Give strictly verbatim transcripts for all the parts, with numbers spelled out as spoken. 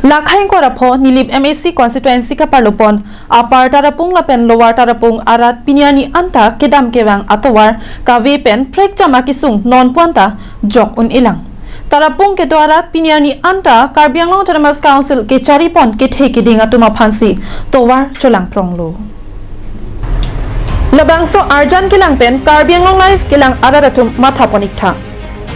Lakhai ingkoi ra pho Nilip M A C constituency kaparlopon Upper Tarapung lapen Lower Tarapung arat pini arni anta kedam kevang atovar kave pen prekjam akesung nonpu anta jok un-elang. Tarapung kedo arat pini arni anta Karbi Anglong Autonomous Council kecharipon kethe keding atum aphansi tovar cholangpronglo. Labangso arjan kelang pen Karbi Anglong Live kelang arat atum mathapon iktha.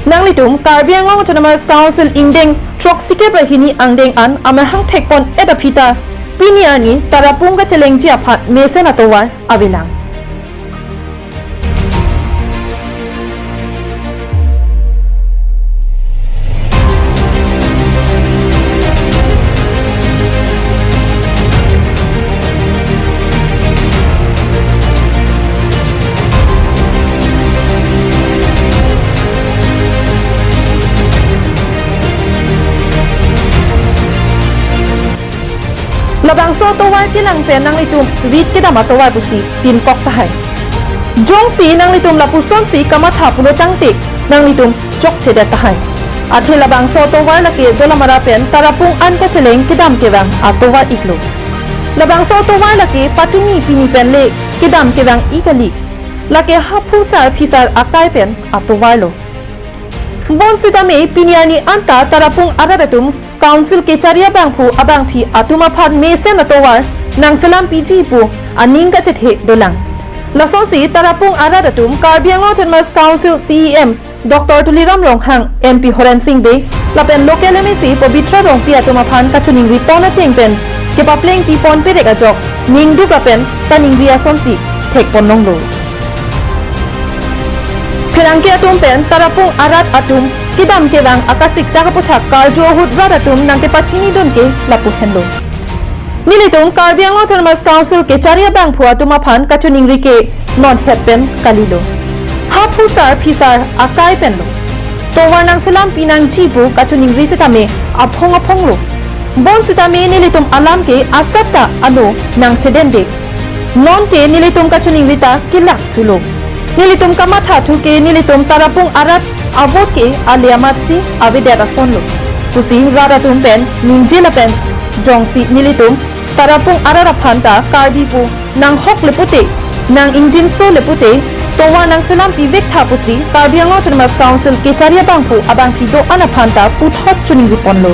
Nanglitum Karbi Anglong Autonomous Council ingdeng throksi kep ra hini angdeng an amahang thekpon-et aphi ta pini arni Tarapung kachelengji aphan mesen atovar avelang. Labangso atovar kelang pen nanglitum rit kedam atovar pusi tinkok tahai. Jongsi nanglitum lapusonsi kamatha pulo tangte nanglitum chokchedet tahai. Athe labangso atovar lake Dolamara pen Tarapung an kacheleng kedam kevang atovar iklo. Labangso atovar lake patumi pini pen le kedam kevang ik kali. Lake haphusar phisar akai pen atovarlo. Bonsitame pini arni anta Tarapung arat atum Council kechari abangphu abangphi atum aphan mesen atovar nangselam piji pu aning kachethe dolang. Lasonsi Tarapung arat atum Karbi Anglong Autonomous Council C E M Doctor Tuliram Ronghang, M P Horen Sing Bey, lapen local M A C Pabitra Rongpi atum aphan kachoningripon ateng pen kepapleng pipon perek ajok ningduk lapen kaningri asonsi thekpon longlo. Pherangke atum pen Tarapung arat atum kedam kevang akasiksak aputhak karju ahut rat atum nangkepachinidun ke lapu henlo. Nelitum Karbi Anglong Autonomous Council kechari abangphu atum aphan kachoningri ke non het pen kalilo. Haphusar phisar akai penlo. Tovar nangselam pinangji pu kachoningri sitame aphong aphonglo. Bonsitame nelitum alam ke asat ta ano nangchedende. Non ke nelitum kachoningri ta kelak thulo. Nelitum kamatha thu ke nelitum Tarapung arat avote ke ale amatsi avedet asonlo pusi rat atum pen ningje lapen jongsi nelitum Tarapung arat aphan ta Karbi pu nanghok le pute, nang-ingjinso le pute, tovar nangselam pivek tha pusi Karbi Anglong Autonomous Council kechari abangphu abangphi do-an aphan ta puthot choningriponlo.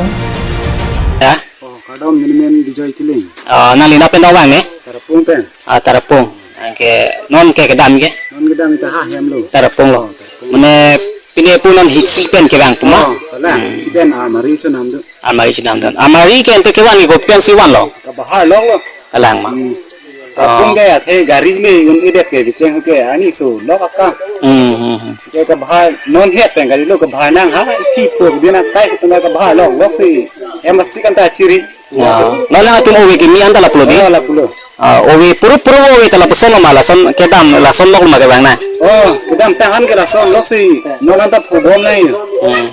Ya? Oh, kardom, neli men Bijoy Killing. Ah, nangli nat pen dong vang ne? Tarapung pen. Ah, Tarapung. Anke non ke kedam ke? Non kedam ita ha hemlo. Tarapung lo. Oh, Tarapung. Mane pine pu non hiksi pen kevang pu ma? Oh, kalang. Hmm. Hiksi pen almari chonamdun. Almari chonamdun. Almari ke ante kevang ke kopi-ansi vanlo? Kabahar lok lo. Kalang ma. Hmm. Oh. Tarapung ke athe gari le un-edet ke bicheng ke ani so lok aka. Hmm, hmm, hmm. Ke kabahar non het pen gari lo kabahar nang ha ki pu din akai ke tengah kabahar lok loksi. Em asi kan ta chiri. Ya. Non nangtum ove kimi anta lapulo di? Oh, lapulo. Ah, ove puru puru ove ta lapuson ma lason kedam lason lok ma kevang na. Oh, kedam tahan ke lason loksi. Non anta phubom nai. Hmm.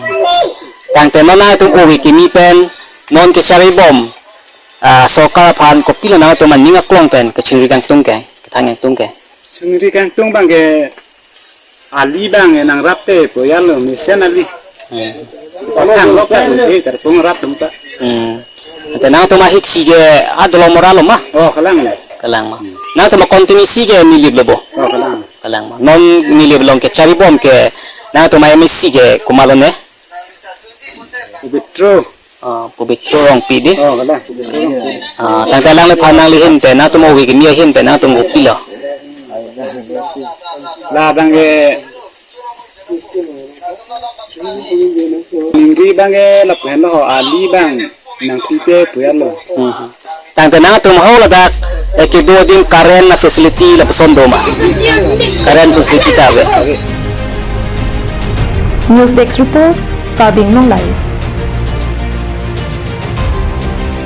Tangte non nangtum ove kimi pen non kechari bom. Ah, sorkar aphan kopilo nangtum aning aklong pen kachingri kangtung ke, kethang kangtung ke. Chingri kangtung abang ke ali abang ke nangrap te poyal lo mesen ali. Hmm. Kethang lok ta ke Tarapung rap tum ta. Hmm. Ante nangtum ahiksi ke adolo mora lo ma? Oh, kalang le. Kalang ma. Nangtum a-constituency ke Nilip lo bo? Oh, kalang. Kalang ma. Non Nilip along kechari bom ke nangtum a-M A C ke komatlo ne? Pabitra. Ah, Pabitra Rongpi di. Oh, kalang. Ah, tangte alangliphan nangli ahin pen, nangtum ove kimi ahin pen, nangtum kopilo? La abang ke ningri abang ke lapu henlo ho, ali abang nangpite poyal lo. Hmm. Tangte nangtum ho ladak, eh, kedo adim current facility lapuson do ma? Current facility ta ave. News Desk Report, Karbi Anglong Live.